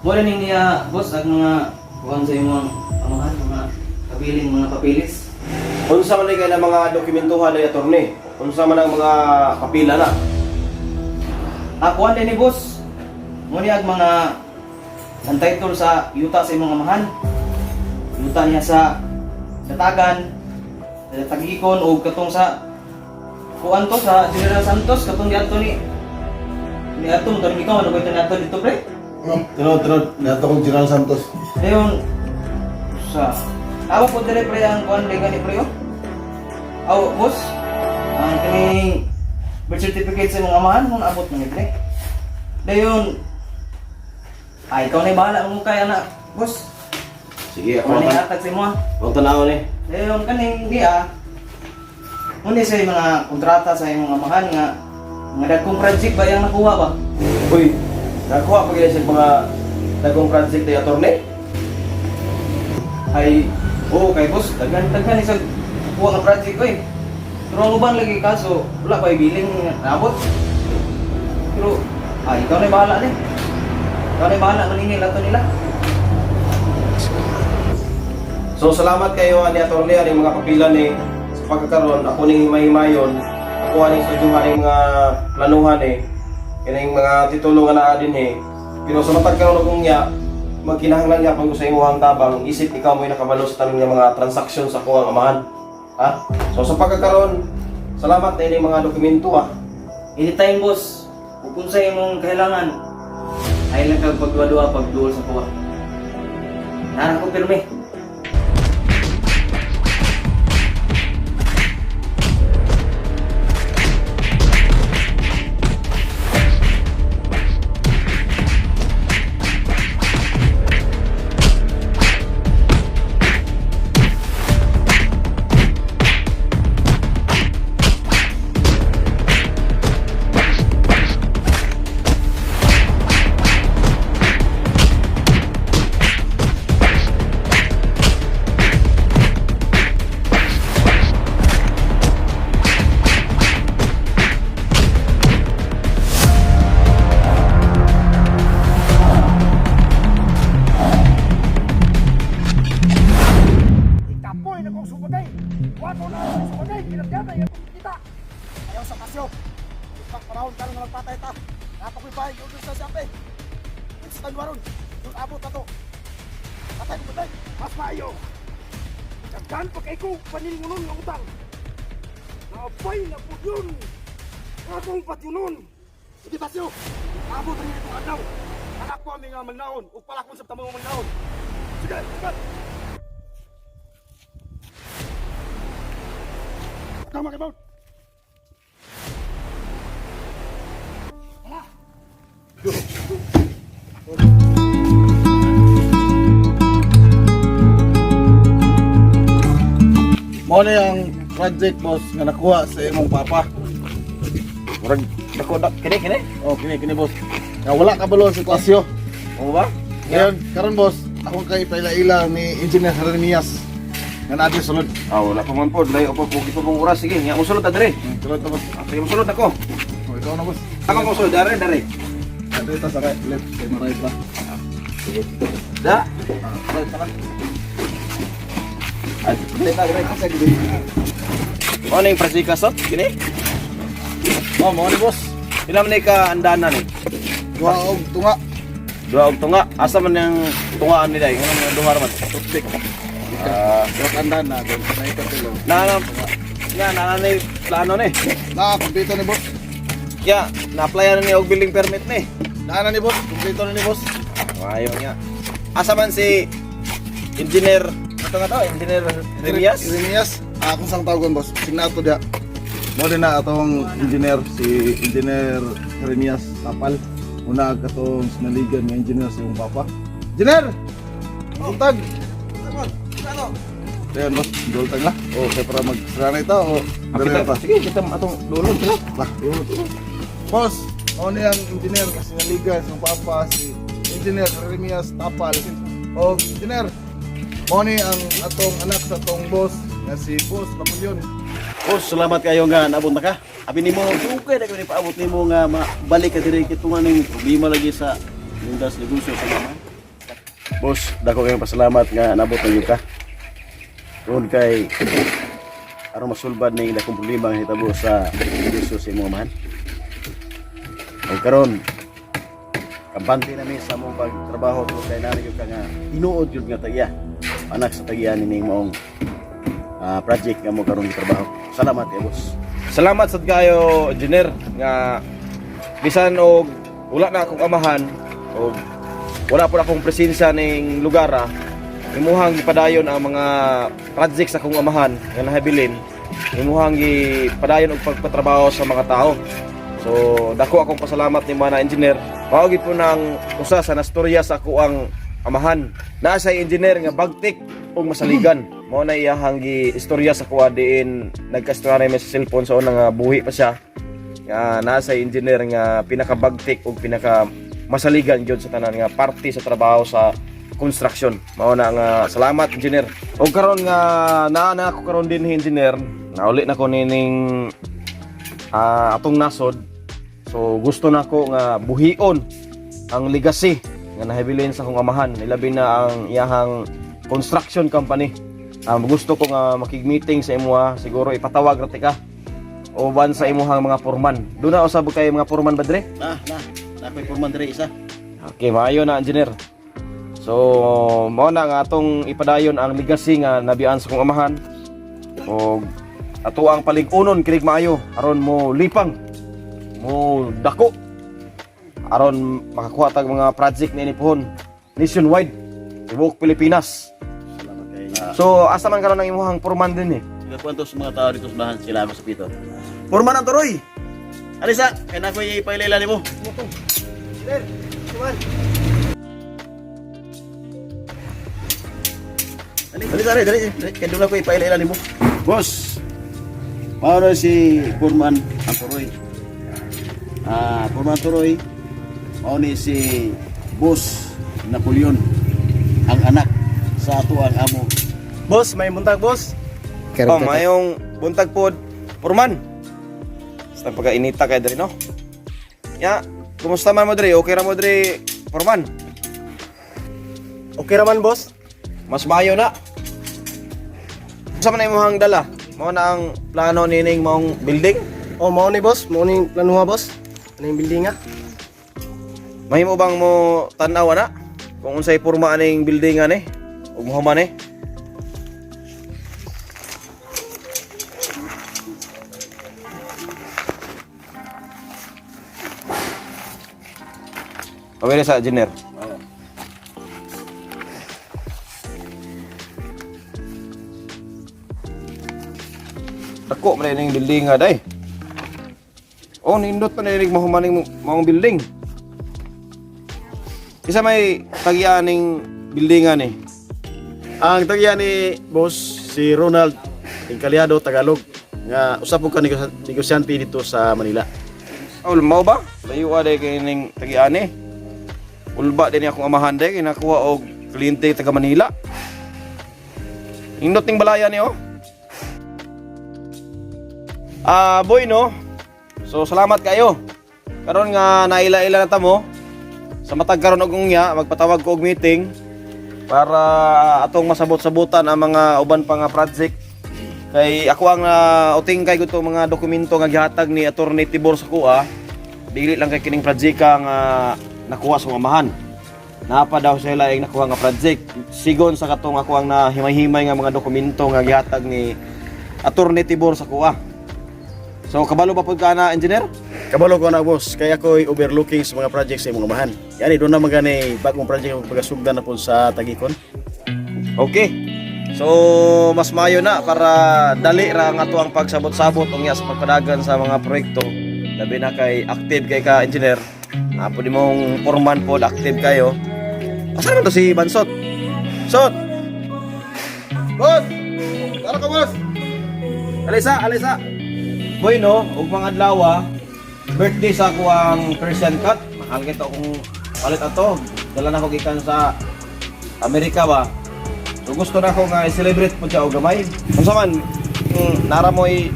Mura ni niya, boss, ang mga kuhan sa imong amahan, mga kabiling mga papilis. Unsa man kay na mga dokumentuhan ni attorney? Unsa man ang mga kapila na? Kuhan din ni boss. Muna ang mga ang title sa yuta sa imong amahan. Yuta niya sa Datagan, sa Tagikon o katong sa kuan to sa General Santos katong giadto ni ni adto mo ikaw ano ko ito ni dito, pre? Tunod, tunod. Nato kong General Santos. Dayon sa awa po dire, pre, ang kuan di gani, pre, oh. Aw, boss, ang kining birth certificate sa imong amahan mo naabot man ni, pre. Dayon ay ikaw na bahala mo kay ana, boss. Sige, Ako ako na ang hatag sa imo. Huwag tanaw ni. Dayon kaning di ah. Muna sa mga kontrata sa imong amahan nga mga dagkong project ba yang nakuha ba? Uy, nakuha pa gid sa mga dagong project ni attorney. Ay, oo kay boss, daghan-daghan isang kuha nga project ko eh. Pero ang uban lagi kaso, wala pa ibiling naabot. Pero, ay, ikaw na bahala ni. Ikaw na bahala, maningil ato nila. So salamat kayo ani attorney ani mga kapila ni sa pagkakaron ako ning himahimayon, ako ani studyuhan ning mga planuhan ni kining mga titulo nga naa dinhi. Pero sa matag karon akong nya magkinahanglan nga ko sa imong tabang isip ikaw mo'y nakabalo sa tanan nga mga transaksyon sa kuang amahan. Ha? So sa pagkakaron salamat na ining mga dokumento ha. Anytime, boss, kung sa imong kailangan, ay lang kag pagduwa-duwa pagduol sa kuha. Nara ko pirmi. Ikapoy na kong sumagay. Wato na akong sumagay. Kinatyanay akong kita. Ayaw sa kasyo. Ipang panahon karon nga magpatay ta. Napakoy bahay yung sa siyape. Sa tanwaron. Yung abot na to. Patay ko patay. Mas maayo. Daghan pa kay ko paningunon nga utang. Naabay na po yun. Akong patyunon. Sige pasyo. Abot rin itong adlaw. Anak ko aming nga magnaon. Ug palakon sa tamang magnaon. Sige, sige. Tama kay Bond. Mo na yung project boss nga nakuha sa imong papa. Murag dako dak kini kini. Oh, kini kini boss. Nga wala ka balo sa Klasyo. Oo ba? Ngayon, karon boss, ako kay paila-ila ni Engineer Jeremias nga naa diri sulod. Ah, wala pa man pod, layo pa po pong oras sige, nya mosulod ta dire. Sulod ta, boss. Ah, sige mosulod ako. Oh, ikaw na, boss. Ako mosulod dare dare. Dito ta sa right, left kay maray pa. Da. Ah, right ta lang. Ah, dire ta dire. Asa gid. Ano yung Francisca Sot? Kini? Oh, mo ni boss. Pila man ni ka andana ni? Duha og tunga. Duha og tunga. Asa man yung tungaan ni day? Ano man duha man? Tupik. Ah, Duha ka andan na doon na ikatulo. na na nga na na ni plano ni. Na kompleto ni boss. Ya, na-apply na ni og building permit ni. Na na ni boss, kompleto na ni boss. Ayo nga. Asa man si engineer ito nga to, engineer Remias? Jeremias, ah, kung saan tawagon boss, signato dia. Mo din na atong engineer si Engineer Jeremias Tapal. Una katong sinaligan nga engineer sa iyong papa. Engineer! Buntag. Ano? Ayan boss, dultag na. O, kaya para magsara ito o dali na ta. Sige, kita atong lulod sila. Lah, dulot. Boss, mo ni ang engineer nga sinaligan sa iyong papa si Engineer Jeremias Tapal. O, engineer, mo ni ang atong anak sa atong boss nga si Boss Napoleon. Boss, salamat kayo nga naabot na ka. Abi nimo, dugay na kami paabot nimo nga mabalik ka diri kay tunga ning problema lagi sa mundas negosyo sa mama. Boss, dako kayong pasalamat nga nabot na gyud ka. Tungod kay aron masulbad ning dakong problema nga hitabo sa negosyo sa imong amahan. Ug karon kampante nami sa among pagtrabaho tungod kay naa gyud ka nga tinuod gyud nga tagya. Anak sa tagya nining maong project nga mo karon trabaho. Salamat kay boss. Salamat sad kayo, engineer, nga bisan og wala na akong amahan og wala po akong presensya ning lugar imuhang gipadayon ang mga project sa akong amahan nga nahabilin, imuhang gipadayon og pagpatrabaho sa mga tao. So dako akong pasalamat ni mga engineer. Mao gid po nang usa sa nastorya sa ako ang amahan. Naa say engineer nga bagtik ug masaligan. Mao na iyahang gi istorya sa kuha diin nagkastorya na sa cellphone sa unang nga buhi pa siya nga naa say engineer nga pinakabagtik ug pinaka masaligan gyud sa tanan nga parte sa trabaho sa construction. Mao na nga salamat, engineer. Ug karon nga naa na ako karon din, engineer, nauli na ko nining atong nasod. So gusto na ko nga buhion ang legacy nga nahabilin sa akong amahan, ilabi na ang iyahang construction company. Gusto ko nga makig-meeting sa imuha, siguro ipatawag ra ka uban sa imuhang mga foreman. Doon na usab kay mga foreman ba dire? Na, na, na ko'y purman diri isa. Okay, maayo na, engineer. So, mao na nga atong ipadayon ang legacy nga nabiyaan sa kong amahan. O ato ang palig-unon kinig maayo aron mo lipang, mo dako, aron makakuha tag mga project niini pohon nationwide, tibuok Pilipinas. Salamat kay. So, asa man karon ang imuhang foreman din eh? Nagakwento sa mga tao dito sa bahan sila ako sa pito. Purman ang turoy! Alisa, kaya na ako'y ipailaila nimo. Dali, dali, dali, dali. Kaya doon ako ipailaila nimo. Boss, paano si Purman ang turoy? Purman Turoy, mao ni si Boss Napoleon, ang anak sa ato ang amo. Boss, may buntag, boss. Oh, mayong buntag pod, foreman. Basta pagkainita kay diri no. Ya, kumusta man mo diri? Okay ra mo diri, foreman? Okay raman, boss. Mas maayo na. Sa man imong dala? Mao na ang plano nining maong building? Oh, mao ni boss, mao ni planuha, boss. Ano yung building ah? Mahimo bang mo tan-aw ana? Kung unsay porma aning building ani? Ug mohuman eh? Pawili sa engineer. Dako man ning building nga day. Oh, nindot pa na ning mahumaning maong building. Isa may tagian ning buildingan eh. Ang tagya ni boss si Ronald Incaliado Tagalog nga usa po ka negosyante dito sa Manila. Oh, mao ba? Layo day kay ning tagian eh. Ulba din akong amahan day kay nakuha og kliyente taga Manila. Indot ning balaya ni oh. Boy no. So salamat kayo. Karon nga naila-ila na ta mo. Sa matag karon og unya magpatawag ko og meeting para atong masabot-sabutan ang mga uban pa nga project kay ako ang uting kay gusto mga dokumento nga gihatag ni Attorney Tibor sa kuha. Dili lang kay kining project nga nakuha sa amahan. Napa daw sila ang nakuha nga project sigon sa katong ako ang nahimay-himay nga mga dokumento nga gihatag ni Attorney Tibor sa kuha. So kabalo ba pud ka na, engineer? Kabalo ko na boss, kaya ako'y overlooking sa mga project sa imong amahan. Yani doon na magani bagong project ang pagasugdan na po sa Tagikon. Okay. So, mas maayo na para dali ra ang ato ang pagsabot-sabot unya sa pagpadagan sa mga proyekto. Labi na kay active kay ka, engineer. Apo di mong foreman pod active kayo. Asa naman to si Bansot? Sot! Boss! Tara ka, boss! Alisa, alisa. Boy no, ug mga adlaw birthday sa ako ang Persian cat. Mahal kito kung palit ato. Dala na ko gikan sa Amerika ba. So gusto na ko nga i-celebrate po siya og gamay. Unsa man nara mo'y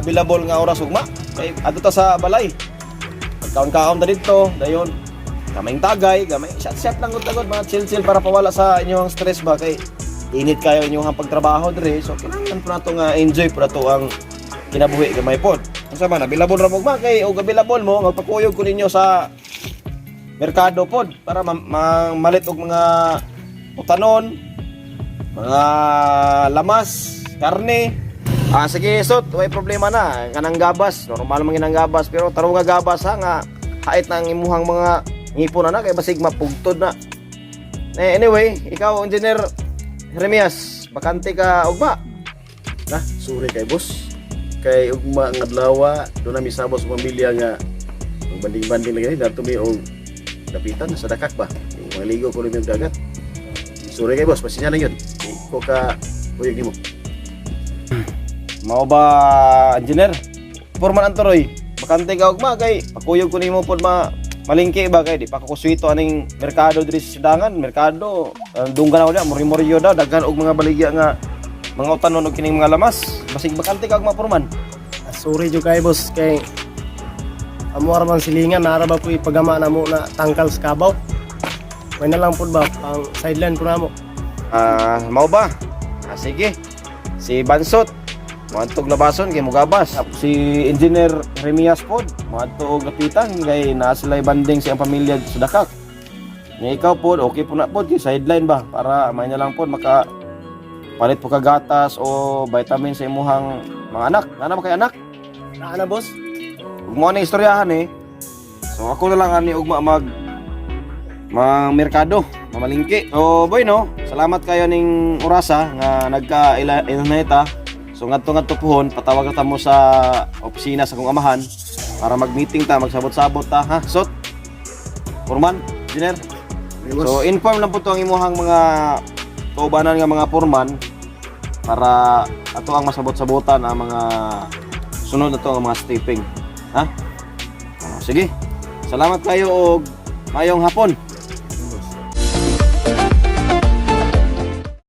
available nga oras ugma. Kay adto ta sa balay. Pagkaon-kaon ta didto, dayon. Gamayng tagay, gamay shot-shot lang gud tagod, mga chill-chill para pawala sa inyong stress ba kay init kayo inyong pagtrabaho dre. So kinahanglan po nato nga enjoy po nato ang kinabuhi gamay pod. Unsa man, available ra mo ma kay og available mo magpakuyog ko ninyo sa merkado pod para malit og mga utanon, mga lamas, karne. Ah, sige, sot, way problema na. Kanang gabas, normal man ginang gabas, pero tarong nga gabas ha nga hait na ang imuhang mga ngipon na kay basig mapugtod na. Eh, anyway, ikaw, Engineer Jeremias, bakante ka ugma? Na, sorry kay boss. Kay ugma ang adlaw, doon na misabot sa pamilya nga ang banding-banding lagi dato mi og dapitan sa dakak ba. Yung mga ligo ko rin yung dagat. Sorry kay boss, pasensya na yun. Di ko ka kuyog nimo. Mao ba, Engineer? Forman Antoroy, bakante ka ugma kay pakuyog ko nimo pod ma malingki ba kay di pa ko kuswito aning merkado diri sa Sidangan, merkado dunggan ako diya, muri-muriyo daw daghan og mga baligya nga mga utanon og kining mga lamas. Basig bakante ka ugma, Forman. Ah, sorry jud kay boss kay amo ra man silingan nara ba ko ipagama na mo na tangkal sa kabaw. May na lang pud ba pang sideline po namo. Ah, mao ba? Ah, sige. Si Bansot, moadtog labason kay mugabas. Si Engineer Remias pod, moadto og lapitan kay naa sila'y banding sa iyang pamilya sa Dakak. Ni ikaw pod, okay po na pod kay sideline ba para may na lang pod maka palit po ka gatas o vitamin sa imuhang mga anak. Naa na ba kay anak? Naa na, boss. Ug mo na istoryahan eh. So ako na lang ani ugma mag mga merkado, mamalingki. So boy no, salamat kayo ning orasa nga nagka ila ta. So ngadto ngadto puhon, patawag ta mo sa opisina sa kong amahan para mag-meeting ta, magsabot-sabot ta ha. Sot. Forman, engineer. Okay, boss. So inform lang po to ang imuhang mga kaubanan nga mga foreman para ato ang masabot-sabotan ang mga sunod na to ang mga stepping. Ha? Ah, sige. Salamat kayo og mayong hapon.